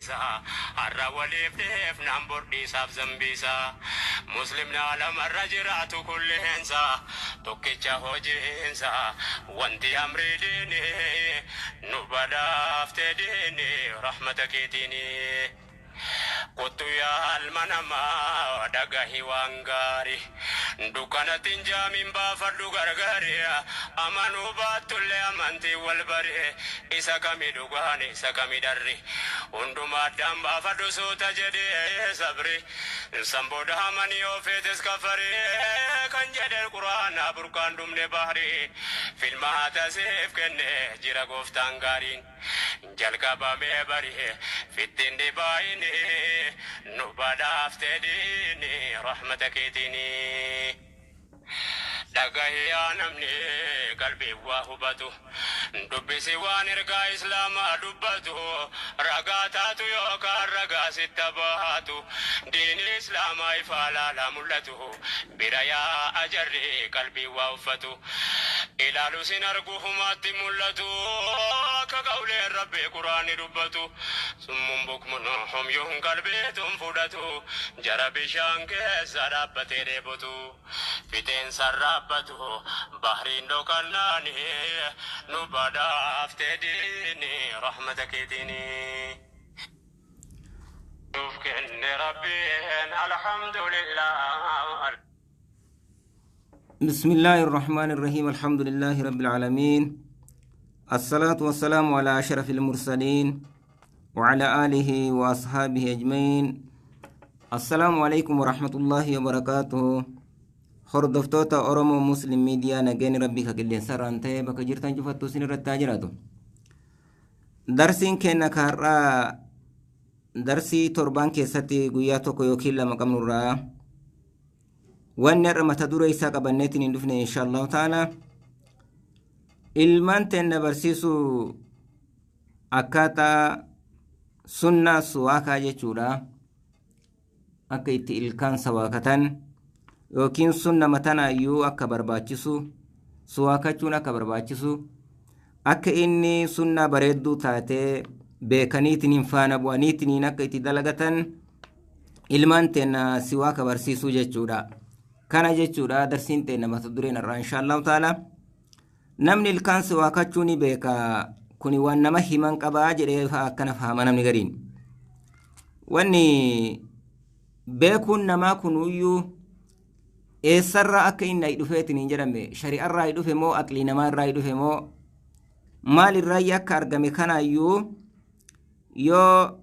Har'a waliif dheefnaan bordhiisaaf zambiisa. Muslimni alamarra jiraatu kulleensa tokkicha hojiinsa wanti amrii diini nu badhaafte diini rahmata keetiini. Kottu yaa ilma namaa dhagahi waan gaarii dukkanatti hin jaamin baafadhu gargaari amanuu baattullee amantii wal bari isa kami dhugaan isa kami dharri hundumaa addaan baafadhu suuta jedhee sabri san booda amanii yoo feetes kafari kan jedhe quraana burqaan dhumne bahri filmaata siif kenne jira gooftaan gaariin jalqabamee bari fittiin dhibaayini nu badhaafte diini rahmata keetiini. Dhagahi yaa namni qalbii waa hubatu dubbisi waan ergaa islaamaa dubbatu ragaa taatu yookaan ragaa sitta baatu diini islaamaa ifaa laalaa mul'atu bira yaa ajarri qalbii waa uffatu ilaalu sin argu humaatti mul'atu akka qawleen rabbii quraanni dubbatu summun bukmun humyuun qalbiitun fudhatu jara bishaan keessa dhaabbatee dheebotu fixeensa raabbatu bahriin dhokannaani nu badhaafte diini rahmata keetiini. Nuuf kenne rabbiin alhamdulillah. بسم الله الرحمن الرحيم، الحمد لله رب العالمين، الصلاة والسلام على أشرف المرسلين وعلى آله وأصحابه أجمعين. السلام عليكم ورحمة الله وبركاته. Hordoftoota Oromoo Muslim Miidiyaa, nageenyi Rabbii ka qilleensarraan ta'e bakka jirtan cufattuu isin irratti haa jiraatu. Darsiin keenya kaarraa darsii torbaan keessatti guyyaa tokko yookiin lama qabnurraa wanni har'a mata duree isaa qabanneetiin hin dhufne, insha Allahu ta'ala, ilmaan teenna barsiisuu akkaataa sunnaa suwaakaa jechuudha. Akka itti ilkaan sawaakatan yookiin sunna matanaayyuu akka barbaachisu, suwaakachuun akka barbaachisu, akka inni sunnaa bareedduu taatee beekaniitiin faana bu'aniitiin akka itti dalagatan ilmaan teenna siwaaka barsiisuu jechuudha. Kana jechuudha darsiin teenna mata dureen irraa, insha Allahu ta'ala. Namni ilkaan siwaakachuu ni beeka, kuni waan nama himan qabaa jedhee akkana fahama namni gariin. Wanni beekuun namaa kunuyyuu eessarraa akka inni dhufeetiin hin jedhame, shari'arraa dhufe moo aqlii namaarraa dhufe moo maalirraa akka argame kanaayyuu, yoo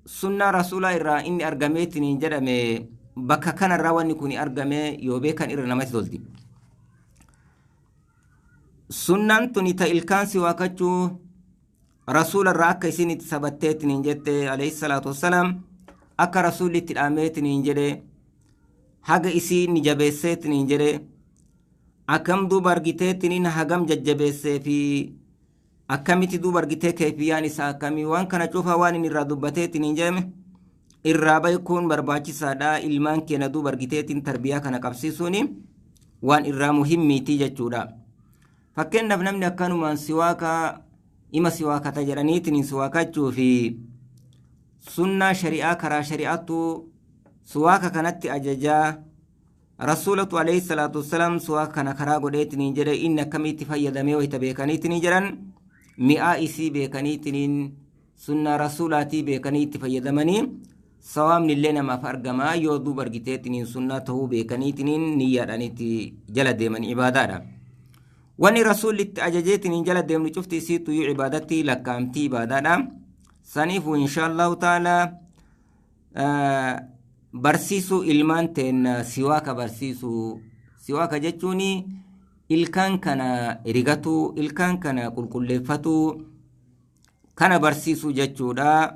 sunnaa rasuulaa irraa inni argameetiin hin jedhame, bakka kanarraa wanni kun argame yoo beekan irra namatti tolti. Sunnaan tuni ta ilkaan siwaakachuu rasuularraa akka isin itti sabatteetiin hin jette, alayhi salaatu wassalaam, akka rasuulli itti dhaameetiin hin jedhe, haga isii ni jabeesseetiin hin jedhe, akkam duuba argiteetiin hagam jajjabeessee fi akkamitti duuba argitee keefiyyaan isaa akkamii, waan kana cufa waan inni irraa dubbateetiin hin jedhame irraa beekuun barbaachisaadha. Ilmaan keenya duuba argiteetiin tarbiyaa kana qabsiisuun waan irraa muhimmiitii jechuudha. Fakkeenyaaf, namni akkanumaan siwaaka ima siwaakata jedhaniitiin siwaakachuu fi sunnaa shari'aa karaa shari'aatu siwaaka kanatti ajajaa, rasuulatu alayhi salaatu wassalaam siwaaka kana karaa godheetiin jedhe, inni akkamitti fayyadamee wayita beekaniitiin jedhan, mi'aa isii beekaniitiin sunnaa rasuulaatii beekanii itti fayyadamanii sawaabni illee namaaf argamaa, yoo duuba argiteetiin sunnaa ta'uu beekaniitiin niyyaadhaan itti jala deeman ibaadaadha. Wanni rasuulli itti ajajeetiin jala deemnu cufti isiitu iyyuu ibaadatti lakkaa'amtii, ibaadaadha. Saniifuu, insha Allahu ta'ala, barsiisuu ilmaan teenna siwaaka barsiisuu. Siwaaka jechuun ilkaan kana rigatu, ilkaan kana qulqulleeffatu, kana barsiisuu jechuudha.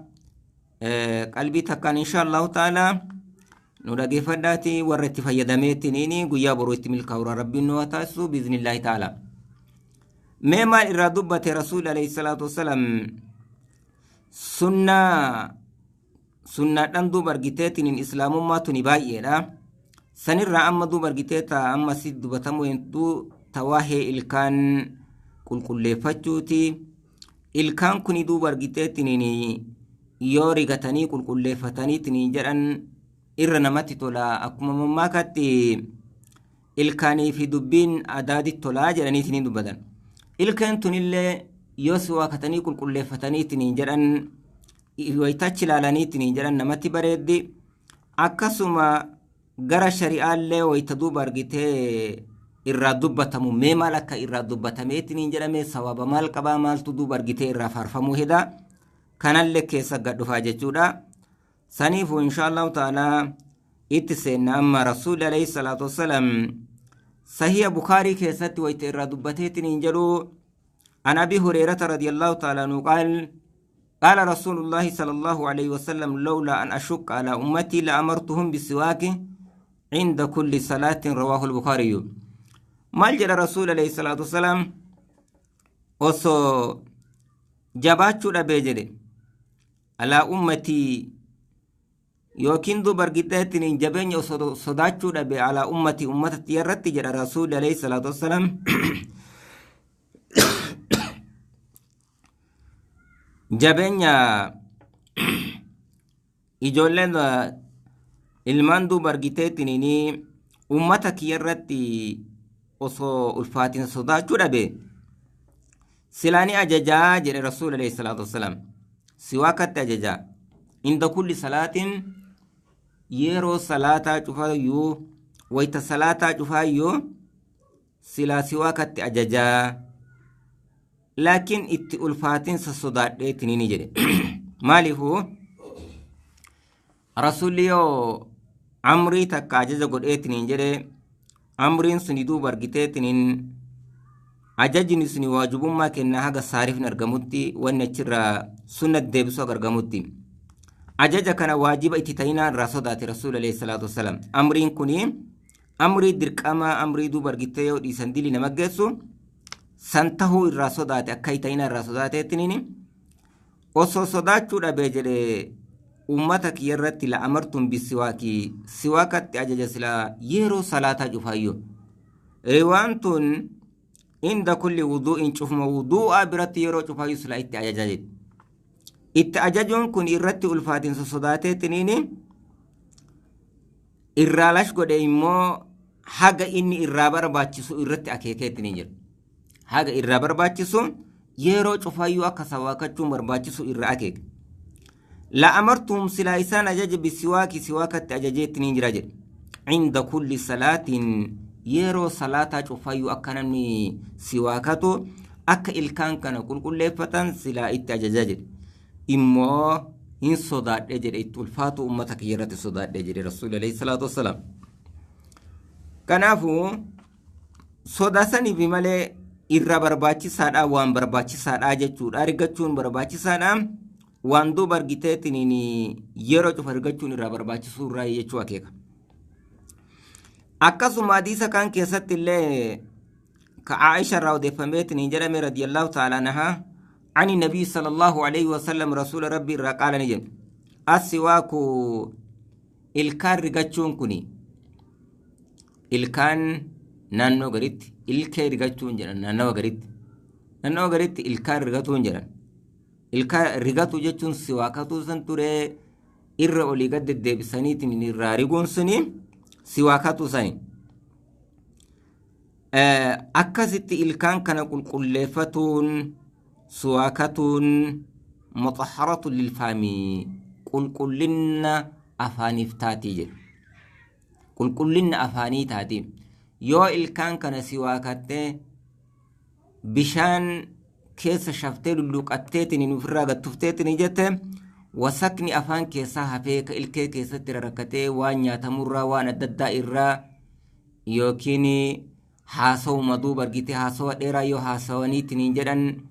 Qalbii takkaan, insha Allahu ta'ala, nu dhageeffadhaati warra itti fayyadameettiniin guyyaa boruu itti milkaa'uura Rabbiin nu haa taasisu, biiznillaahi ta'ala. Mee maal irraa dubbate rasuul alayhi salaatu wassalaam? Sunnaa sunnaadhaan duuba argiteetiin islaamummaa tuni baay'eedha. Sanirraa amma duuba argitee ta amma si dubbatamu hedduu tawaahee ilkaan qulqulleeffachuuti. Ilkaan kuni duuba argiteetiin Yoo rigatanii qulqulleeffataniitiin jedhan irra namatti tola. Akkuma mammaakatti ilkaanii fi dubbiin adaadi tolaa jedhaniitiin dubbatan. Ilkeen tunillee yoo siwaakatanii qulqulleeffataniitiin jedhan, wayitachi ilaalaniitiin jedhan, namatti bareeddi. Akkasuma gara shari'aallee wayita duuba argitee irraa dubbatamu, mee maal akka irraa dubbatameetiin jedhame, sababa maal qabaa, maaltu duuba argitee irraa faarfamuu heda, kanallee keessa gad dhufaa jechuudha. Saniifu insha Allahu ta'ala itti seenna. Amma Rasuulli alayhi salaatu wassalaam Sahiha Bukaarii keessatti wayita irraa dubbateetiin jedhu, an Abi Hureerata radiyallahu ta'ala anhu qaal, قال رسول الله صلى الله عليه وسلم: لولا أن أشق على أمتي لأمرتهم بالسواك عند كل صلاة. رواه البخاري. Maal jedha Rasuul alayhi salaatu wasalaam? Osoo jabaachuu dhabee jedhe alaa ummatii, yookiin duuba argiteettiin jabeenya osoo sodaachuu dhabe alaa ummatii, ummata irratti, jedha Rasuul alayhi salaatu wasalaam, jabeenya ijoolleen ilmaan duuba argiteettiin ummata kiyya irratti osoo ulfaatina sodaachuu dhabe, silaani ajajaa, jedhe Rasuul alayhi salaatu wasalaam, siwaakatti ajajaa inda kulli salaatin, yeroo salaataa cufayyuu, wayta salaataa cufaayyuu silaa siwaakatti ajajaa, laakiin itti ulfaatinsa sodaadheetinini jedhe. Maaliifuu Rasuulli yoo amrii takka ajaja godheetiniin jedhe, amriin suni duuba argiteetiniin ajajni suni waajibummaa kennaa haga saarifni argamutti, wanni achirraa sunna deebisuu haga argamutti. Ajaja kana waajiba itti ta'inaa irraa sodaate Rasuul alayhi salaatu wassalaam. Amriin kuni amrii dirqamaa, amrii duuba argitee yoo dhiisan dili nama geessu san tahuu irraa sodaate, akka ta'inaa irraa sodaateetiniin osoo sodaachuu dhabee jedhe ummata kiyya irratti, la amartum bisiwaakii, siwaakatti ajaja silaa yeroo salaataa cufaayyuu. Riwaan tun inda kulli wuduu'in, cufuma wuduu'aa biratti yeroo cufaayyuu silaa itti ajaja jedhe. Itti ajajuun kun irratti ulfaatinsa sodaateetiniini irraa lash godhe, immoo haga inni irraa barbaachisu irratti akeekeetiniin jedhu. Haga irraa barbaachisu, yeroo cufaayyuu akka sawaakachuun barbaachisu irra akeeke. La amartuhum, silaa isaan ajaja, bisiwaaki, siwaakatti ajajeettiniin jira jedhe. Inda kulli salaatin, yeroo salaataa cufaayyuu akka namni siwaakatu, akka ilkaan kana qulqulleeffatan silaa itti ajaja jedhe. Immoo hin sodaadhe jedhe, itti ulfaatu ummata kiyya irratti sodaadhe jedhe Rasuulli alayhi salaatu wassalaam. Kanaafuu sodaa saniif malee irra barbaachisaadha, waan barbaachisaadha jechuudha. Argachuun barbaachisaadha. Waan duuba argiteetiin yeroo cufa argachuun irraa barbaachisuu irraa jechuu akeeka. Akkasuma hadiisa kaan keessatti illee ka Aisha irraa odeeffameetiin jedhame radiyallahu ta'ala anhaa ani nabii sallallahu alaihi wasallam, rasuula rabbii irraa, qaala ni jedhe: as-siwaaku, ilkaan rigachuun kuni, ilkaan naannoo garitti ilkee rigachuun jedhan, naannawa garitti ilkaan rigatuun jedhan. Ilkaan rigatu jechuun siwaakatuu san ture, irra olii gad deddeebisaniitiin irraa riguun suni siwaakatuu sani. Akkasitti ilkaan kana qulqulleeffatuun, siwaakatuun, muxaharatu lilfaamii, qulqullinna afaaniif taatii jedhu. Qulqullinna afaanii taati. Yoo ilkaan kana siwaakattee bishaan keessa shaftee lulluuqatteetiin ofirraa gattufteetiin jette, wasakni afaan keessaa hafee ka ilkee keessatti rarakkatee waan nyaatamurraa, waan adda addaa irraa, yookiin haasawuma duuba argitee haasawa dheeraa yoo haasawaniitiin jedhan,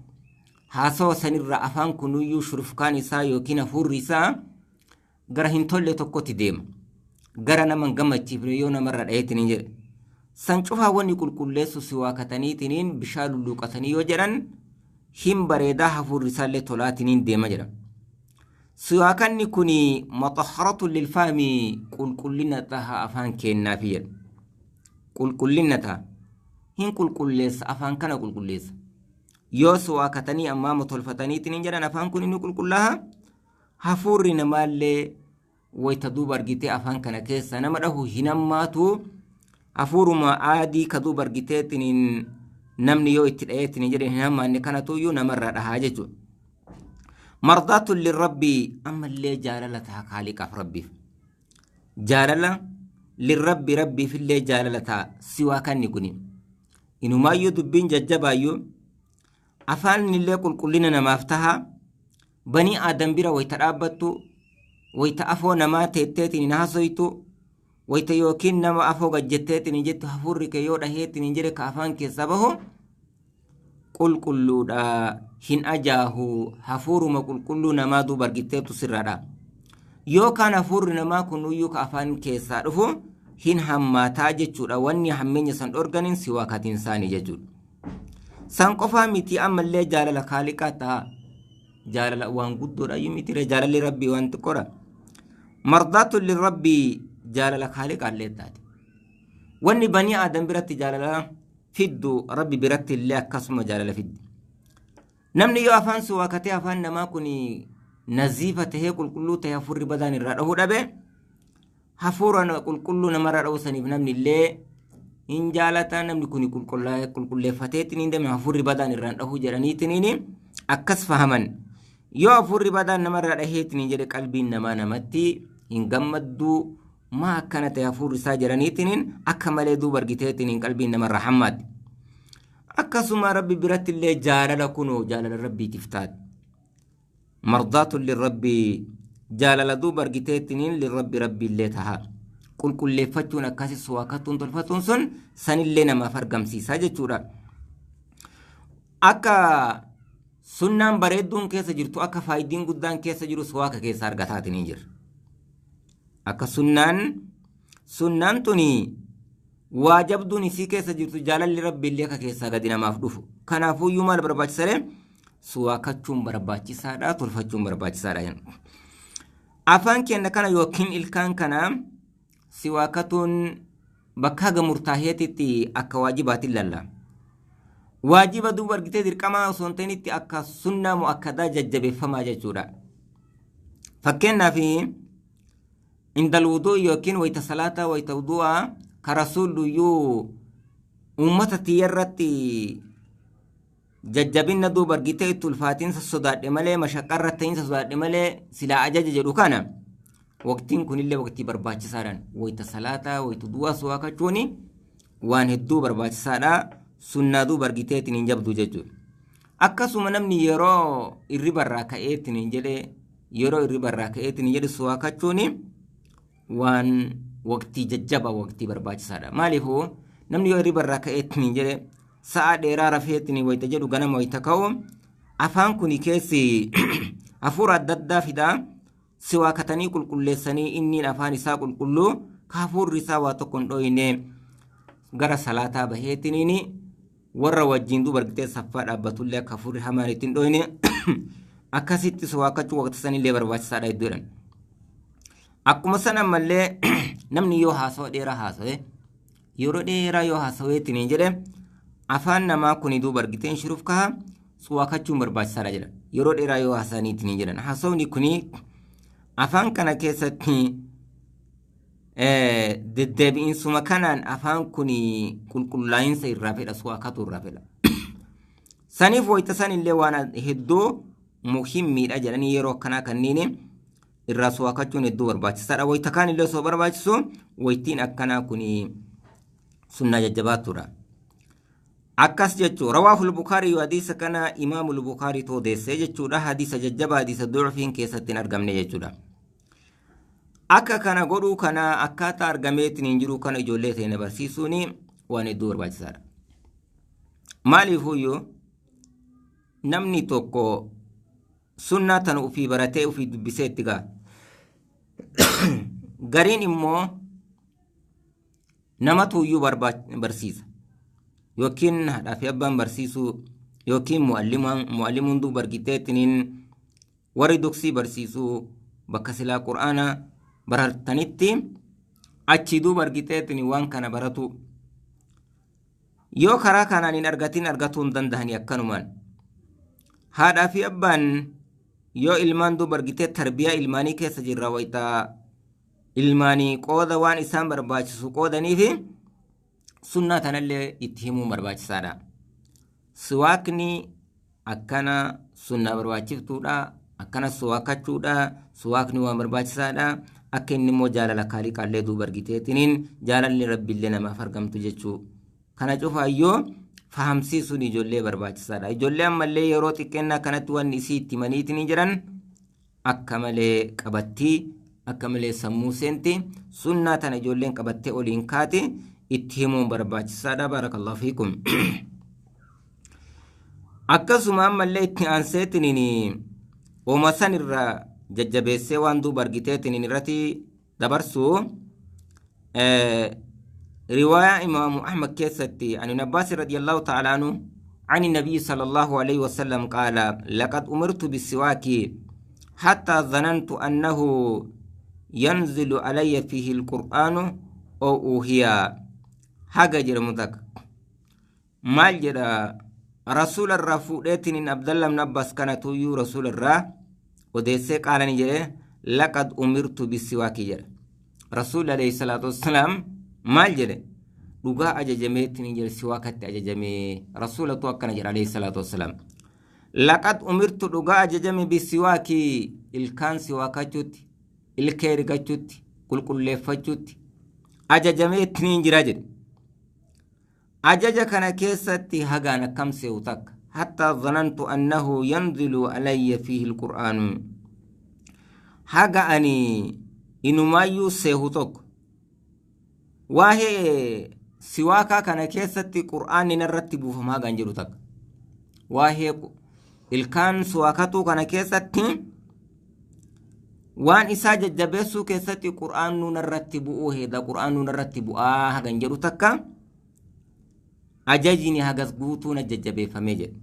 haasawa sanirraa afaan kunuyyuu shurufkaan isaa yookiin hafuurri isaa gara hin tolle tokkotti deema. Gara nama hin gammachiifne yoo namarra dhaheetiin jedhe. San cufaa wanni qulqulleessu siwaakataniitiin bishaan lulluuqatanii yoo jedhan hin bareedaa, hafuurri isaallee tolaatiniin deema jedha. Siwaakanni kun maxaharatu lilfaami, qulqullina taha afaan kennaafi jedha. Qulqullina taha. Hin qulqulleessa, afaan kana qulqulleessa. Yoo siwaakatanii ammaama tolfataniitiin jedhan afaan kun inni qulqullaaha. Hafuurri namaallee wayta duuba argitee afaan kana keessa nama dhahu hin hammaatu. Hafuuruma aadii ka duuba argiteetiniin namni yoo itti dhayeetiniin jedhe hin hammaanne kanatuyyuu namarraa dhahaa jechuudha. Mardaatun lirrabbii ammallee jaalala ta'a kaaliqaaf rabbiif. Jaalala lirrabbi rabbiifillee jaalala ta'a siwaa kanni kuni. Inumaayyuu dubbiin jajjabaayyuu afaanillee qulqullina namaaf taha. Banii aadam bira wayta dhaabbattu, wayta afoo namaa teetteetiin hin haasoytu, wayta yookiin nama afoo gajjetteetiin hin jettu, hafuurri kee yoo dhaheetiin hin jedhe ka afaan keessa bahu qulqulluudha, hin ajaahu. Hafuuruma qulqulluu namaa duuba argitteetu sirraadha. Yookaan hafuurri namaa kunuyyuu ka afaan keessaa dhufu hin hammaataa jechuudha. Wanni hammeenya san dhorganiin siwaakatiin isaanii jechuudha. San qofaa miti, ammallee jaalala kaaliqaa ta'a. Jaalala waan guddoodha iyyuu miti, jaalalli rabbii waan xiqqoodha. Mardaatun lirrabbii jaalala kaaliqaallee taate. Wanni banii aadam biratti jaalala fiddu rabbi biratti illee akkasuma jaalala fiddi. Namni yoo afaan siwaakatee afaan namaa kun naziifa tahee qulqulluu tahee hafuurri badaan irraa dhahuu dhabe, hafuura qulqulluu namarraa dhahuu saniif namni illee hin jaalata. Namni kun qulqulleeffateetiin hin deeme, hafuurri badaan irraan dhahuu jedhaniitiin akkas fahaman. Yoo hafuurri badaan namarraa dhaheetiin jedhe qalbiin namaa namatti hin gammadduu, maa akkana ta'e hafuurri isaa jedhaniitiin akka malee duuba argiteetiin qalbiin namarraa hammaatti. Akkasuma rabbi biratti illee jaalala kunoo jaalala rabbiitiif taate. Mardaatun lirrabbii jaalala duuba argiteetiin lirrabbi rabbi illee taha. Qulqulleeffachuun akkasi suwaakattuun tolfatuun sun sanillee namaaf argamsiisa jechuudha. Akka sunnaan bareedduun keessa jirtu, akka faayidiin guddaan keessa jiru suwaaka keessa argataatiin jira. Akka sunnaan tuni waa jabduun isii keessa jirtu jaalalli rabbi illee akka keessaa gadi namaaf dhufu. Kanaafuyyuu maal barbaachisalee suwaakachuun barbaachisaadha, tolfachuun barbaachisaadha. Afaan keenya kana yookiin ilkaan kana siwaakatuun bakka haga murtaaheetitti akka waajibaatiin lalla. Waajiba duuba argitee dirqamaa osoo hin ta'initti akka sunnaa mu'akkadaa jajjabeeffamaa jechuudha. Fakkeenyaaf indal wuduu yookiin wayita salaataa, wayita wudu'aa ka rasuulluyyuu uummata tiyyarratti jajjabinna duuba argitee itti ulfaatinsa sodaadhe malee, mashaqqarra ta'iinsa sodaadhe malee silaa ajaja jedhu kana, waqtiin kunillee waqtii barbaachisaadhaan wayita salaataa, wayita du'aa suwaakachuun waan hedduu barbaachisaadha. Sunnaa duuba argiteetiin hin jabdu jechuudha. Akkasuma namni yeroo irribarraa ka'eetiin hin jedhe, yeroo irribarraa ka'eetiin hin jedhe suwaakachuun waan waqtii jajjaba, waqtii barbaachisaadha. Maaliifuu namni yoo irribarraa ka'eetiin hin jedhe sa'a dheeraa rafeetiin wayita jedhu ganama wayita ka'u afaan kuni keessi hafuura adda addaa fidaa. Siwaakatanii qulqulleessanii inniin afaan isaa qulqulluu ka hafuurri isaa waa tokko hin dhoyne gara salaataa baheetiniin warra wajjin duuba argitee saffaa dhaabbatullee akka hafuurri hamaan ittiin dhoyne akkasitti siwaakachuu waqti sanillee barbaachisaadha hedduudhaan. Akkuma san ammallee namni yoo haasawa dheeraa haasawe, yeroo dheeraa yoo haasaweetiin jedhe afaan namaa kuni duuba argiteen shuruuf kaha, suwaakachuun barbaachisaadha jedha. Yeroo dheeraa yoo haasa'aniitiin jedhan haasawni kuni afaan kana keessatti deddeebi'insuma kanaan afaan kuni qulqullaa'insa irraa fedha, suwaakatu irraa fedha. Saniif wayita san illee waan hedduu muhimmiidha jedhanii yeroo akkanaa kanneen irraa suwaakachuun hedduu barbaachisaadha. Wayita kaan illee osoo barbaachisu waytiin akkanaa kuni sunnaa jajjabaattuudha. Akkas jechuu rawaahul Bukaarii, hadiisa kana imaamul Bukaarii odeessee jechuudha. Hadiisa jajjabaa, hadiisa du'ufiin keessatti hin argamne jechuudha. Akka kana godhuu kana akkaataa argameetiin hin jiru kana ijoollee teenya barsiisuun waan hedduu barbaachisaadha. Maaliifuyyuu namni tokko sunnaa tana ofii baratee ofii dubbisee itti ga'a. Gariin immoo namatu iyyuu barsiisa. Yookiin haadhaa fi abbaan barsiisuu, yookiin mu'allimuun duuba argiteettiniin warri duksii barsiisuu bakka silaa qur'aana baratanitti achi duuba argiteettini waan kana baratu. Yoo karaa kanaan hin argatin argatuu hin dandahani akkanumaan. Haadhaa fi abbaan Yoo ilmaan duuba argitee tarbiyaa ilmaanii keessa jirra, waytaa ilmaanii qooda waan isaan barbaachisu qoodaniifi sunnaa tanallee itti himuun barbaachisaadha. Siwaakni akkana sunnaa barbaachiftuudha, akkana siwaakachuudha, siwaakni waan barbaachisaadha. Akka inni immoo jaalala kaaliqaallee duuba argiteetiniin jaalalli rabbiillee namaaf argamtu jechuu. Kana cufaayyoo fahamsiisuun ijoollee barbaachisaadha. Ijoollee ammallee yeroo xiqqeennaa kanatti wanni isii itti himaniitiin jiran akka malee qabattii, akka malee sammuu seenti. Sunnaa tana ijoolleen qabattee oliin kaati, itti himuun barbaachisaadha. Baarakallahu fiikum. Akkasuma ammallee itti aanseetiniin ooma san irraa jajjabeessee waan duuba argiteetiniin irratti dabarsu, riwaayaa imaamu Ahmad keessatti, an ibn Abbaas radiyallahu ta'ala anhu عن النبي صلى الله عليه وسلم قال: لقد أمرت بالسواك حتى ظننت أنه ينزل علي فيه القرآن أو أوهي. حاجة جرمتك maal jedha? Rasuula irraa fuudheetiin Abdallah ibn Abbas kanatuyyuu rasuula irraa odeessee qaalani jedhe, laqad umirtu bisiwaaki jedhe. Rasuulli alayhi salaatu wassalaam maal jedhe? Dhugaa ajajameetiin jedhe, siwaakatti ajajamee. Rasuulatu akkana jedha alayhi salaatu wassalaam: laqad umirtu, dhugaa ajajame, bisiwaaki, ilkaan siwaakachuutti, ilkee rigachuutti, qulqulleeffachuutti ajajameetiin jira jedhe. Ajaja kana keessatti hagaan akkam se'u takka, hattaa zanantu annahu yanzilu alayya fiihi alqur'aanu, haga ani inumaayyuu seehu tokko waa'ee siwaakaa kana keessatti qur'aanni narratti buufama hagaan jedhu takka, waa'ee ilkaan siwaakatuu kana keessatti waan isaa jajjabeessuu keessatti qur'aannuu narratti bu'uu heeda, qur'aannuu narratti bu'aa hagan jedhu takka, ajajni hagas guutuu na jajjabeeffamee jedhe.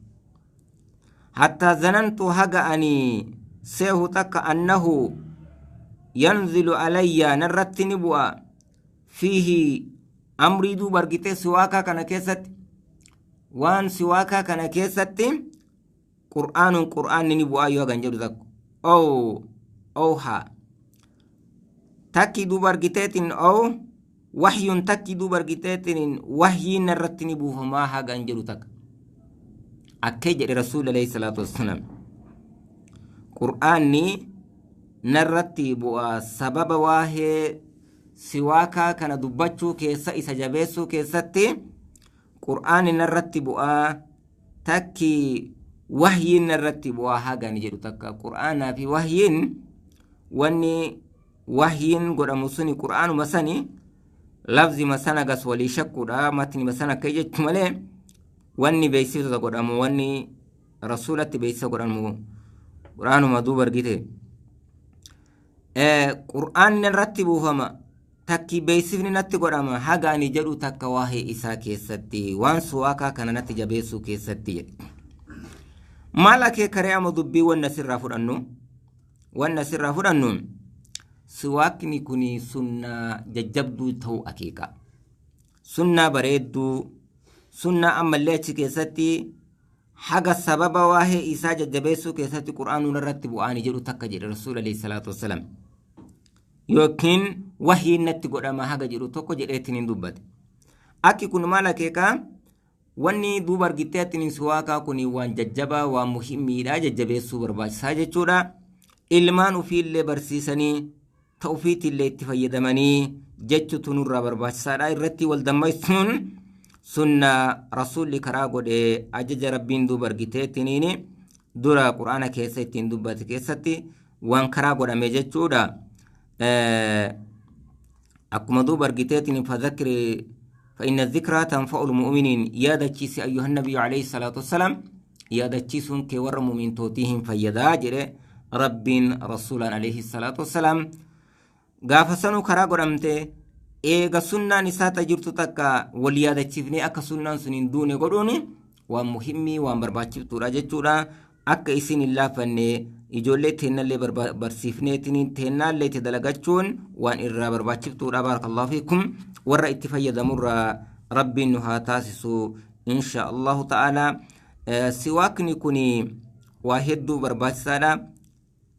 Hattaa zanantu, haga ani seehu takka, annahu yanzilu alayya, narratti ni bu'a, fiihi amrii duuba argitee siwaakaa kana keessatti, waan siwaakaa kana keessatti qur'aanuun qur'aanni ni bu'aa yoo hagan jedhu takka, ow owhaa takki duuba argiteetiin, ow wahyun takki duuba argiteetiin wahyiin narratti ni buufamaa hagan jedhu takka akkee jedhe rasuulli alayhi salaatu wassalaam. Qur'aanni narratti bu'a sababa waahee siwaakaa kana dubbachuu keessa isa jabeessuu keessatti qur'aanni narratti bu'aa takki wahyiin narratti bu'aa hagan jedhu takka. Qur'aanaa fi wahyiin, wanni wahyiin godhamu suni qur'aanuma sani, lafzima sana gas walii shakkuudha, matnima sana akka jechu malee, wanni beeksisa godhamu, wanni rasuulatti beeksisa godhamu qur'aanuma. Duuba argite qur'aanni irratti buufama takki beeksifni natti godhama haga ani jedhu takka waa'ee isaa keessatti, waan suwaakaa kana natti jabeessuu keessatti jedhe. Maal akeekaree ama dubbii wanna sirraa fudhannu? Siwaakni kun sunnaa jajjabduu ta'uu akeeka, sunnaa bareedduu, sunnaa ammallee achi keessatti haga sababa waa'ee isaa jajjabeessuu keessatti qur'aanuun irratti bu'aani jedhu takka jedhe rasuul alayhi salaatu wassalaam, yookiin wahyiin natti godhama haga jedhu tokko jedheetiin hin dubbate. Akki kun maal akeekaa? Wanni duuba argittee attiin siwaakaa kun waan jajjabaa, waan muhimmiidha, jajjabeessuu barbaachisaa jechuudha. Ilmaan ufiillee barsiisanii ta ufiitillee itti fayyadamanii jechuutu nurraa barbaachisaadha. Irratti wal dammaysuun sunna rasuulli karaa godhee, ajaja rabbiin duuba argiteetiniin dura quraana keessa ittiin dubbate keessatti waan karaa godhame jechuudha. Akkuma duuba argiteetiin fadhakkiri فإن الذكرى تنفع المؤمنين, yaadachiisi أيها النبي عليه الصلاة والسلام, yaadachiisuun kee warra mu'mintootiihin fayyadaa jedhe rabbiin rasuulaan عليه الصلاة والسلام. Gaafa sanuu karaa godhamte, eega sunnaan isaa ta jirtu takka wal yaadachiifnee akka sunnaan sun hin duune godhuun waan muhimmii, waan barbaachiftuudha jechuudha. Akka isin hin laafanne ijoollee teennallee barsiifneetiin teennaallee itti dalagachuun waan irraa barbaachiftuudha. Baarakallahu fiikum. Warra itti fayyadamurraa rabbiin nu haa taasisu insha allahu ta'ala. Siwaakni kun waa hedduu barbaachisaadha.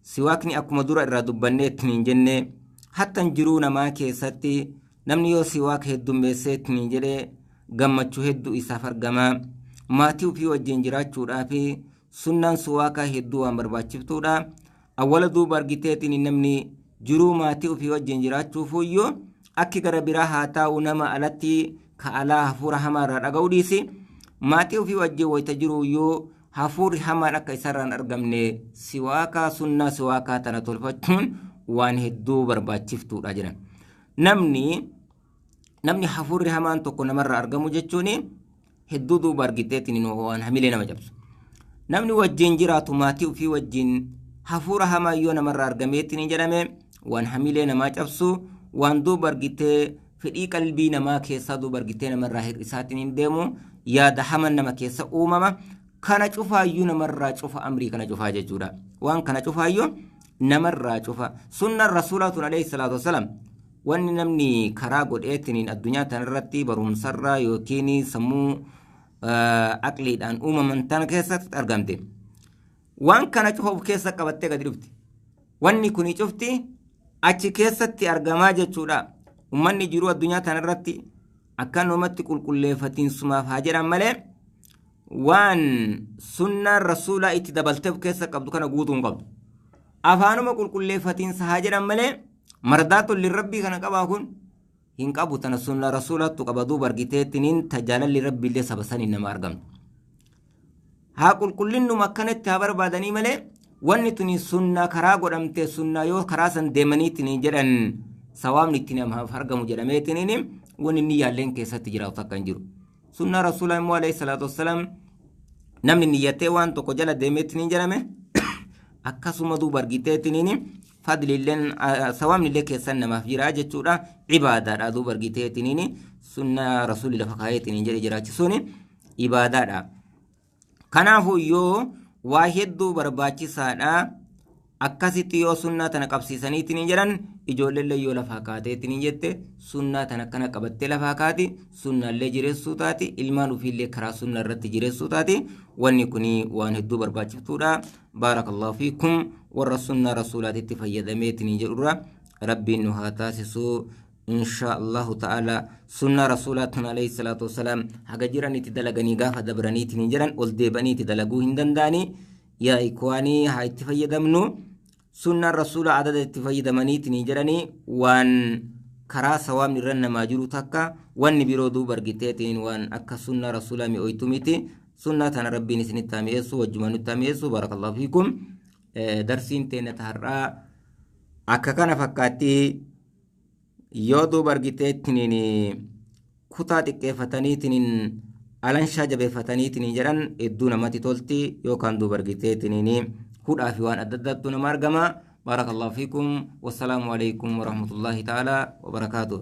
Siwaakni akkuma dura irraa dubbanneetti hin jenne, hattan jiruu namaa keessatti namni yoo siwaaka heddummeesseetti hin jedhe gammachuu hedduu isaaf argama. Maatii ofii wajjin jiraachuudhaaf sunnaan siwaakaa hedduu waan barbaachiftuudha. Awwala duuba argiteetiin namni jiruu maatii ofii wajjin jiraachuufuyyuu akki gara biraa haa taa'u, nama alatti ka alaa hafuura hamaarraa dhaga'uu dhiisi. Maatii ofii wajjin wayita jiruyyuu hafuurri hamaan akka isarraan argamne siwaakaa sunnaa siwaakaa tana tolfachuun waan hedduu barbaachiftuudha jedhan. Namni hafuurri hamaan tokko namarraa argamu jechuun hedduu duuba argiteetiin waan hamilee nama cabsu. Namni wajjin jiraatu maatii ofii wajjin hafuura hamaa yoo namarraa argameetiin jedhame waan hamilee namaa cabsu, waan duuba argitee fedhii qalbii namaa keessaa duuba argitee namarraa hir'isaatiin hin deemu, yaada haman nama keessa uumama. Kana cufaayyuu namarraa cufa, amrii kana cufaa jechuudha. Waan kana cufaayyuu namarraa cufa. Sunnaan rasuulaatuun alayhi salaatu wasalaam wanni namni karaa godheetiin addunyaa tanarratti barumsarraa yookiin sammuu aqliidhaan uumaman tana keessatti argamte. Waan kana cufa of keessa qabattee gadi dhufti. Wanni kuni cufti achi keessatti argamaa jechuudha. Ummanni jiruu addunyaa tanarratti akkanumatti qulqulleeffatiinsumaaf haa jedhan malee waan sunnaan rasuulaa itti dabaltee of keessa qabdu kana guutuu hin qabdu. Afaanuma qulqulleeffatiinsa haa jedhan malee mardaa tolli rabbii kana qabaa kun hin qabu. Tana sunnaa rasuulaattu qaba duuba argiteettiniin tajaalalli rabbiillee saba saniin nama argamtu. Haa qulqullinnuma akkanatti haa barbaadanii malee wanni tuni sunnaa karaa godhamte, sunnaa yoo karaa san deemaniitiin jedhan sawaabni itti namaaf argamu jedhameetiniin wanni inni yaalleen keessatti jiraatu akka hin jiru. Sunnaa rasuulaa immoo alayhi salaatu wassalaam namni niyyatee waan tokko jala deemeetiniin jedhame akkasuma duuba argiteetiniin fadlilleen sawaabnillee keessan namaaf jira jechuudha. Ibaadaadha duuba argiteetiniin sunnaa rasuulli lafa kaayeetiniin jedhe jiraachisuun ibaadaadha. Kanaafuu yoo waa hedduu barbaachisaadha. Akkasitti yoo sunnaa tana qabsiisaniitiin jedhan ijoolleellee yoo lafaa kaateetiin jette sunnaa tana akkana qabattee lafaa kaati, sunnaallee jireessuu taati, ilmaan ofiillee karaa sunnaa irratti jireessuu taati. Wanni kun waan hedduu barbaachiftuudha. Baarakallahu fiikum, warra sunnaa rasuulaatitti fayyadameetiin jedhurra rabbiin nu haa taasisu. Insha Allahu ta'ala sunnaa rasuulaatun alayhi salaatu wasalaam haga jiranitti dalaganii gaafa dabraniitiin jedhan ol deebaniitti dalaguu hin danda'anii. Yaa ikwaanii, haa itti fayyadamnu. Sunnaan rasuula adada itti fayyadamaniitiin jedhanii waan karaa sawaabni irra namaa jiru takka wanni biroo duuba argiteetiin waan akka sunnaa rasuulaa mi'ooytu miti. Sunnaa tana rabbiin isinitti haa mi'eessu, wajjumaan nutti haa mi'eessu. Barakallahu fiikum. Darsiin teenya har'aa akka kana fakkaatti. Yoo duuba argiteetiin kutaa xiqqeeffataniitiin alanshaa jabeeffataniitiin jedhan hedduu namatti tolti, yookaan duuba argiteetiin hudhaa fi waan adda addaattu nama argama. Baarakallahu fiikum, wassalaamu alaikum warahmatullahi ta'ala wabarakaatuh.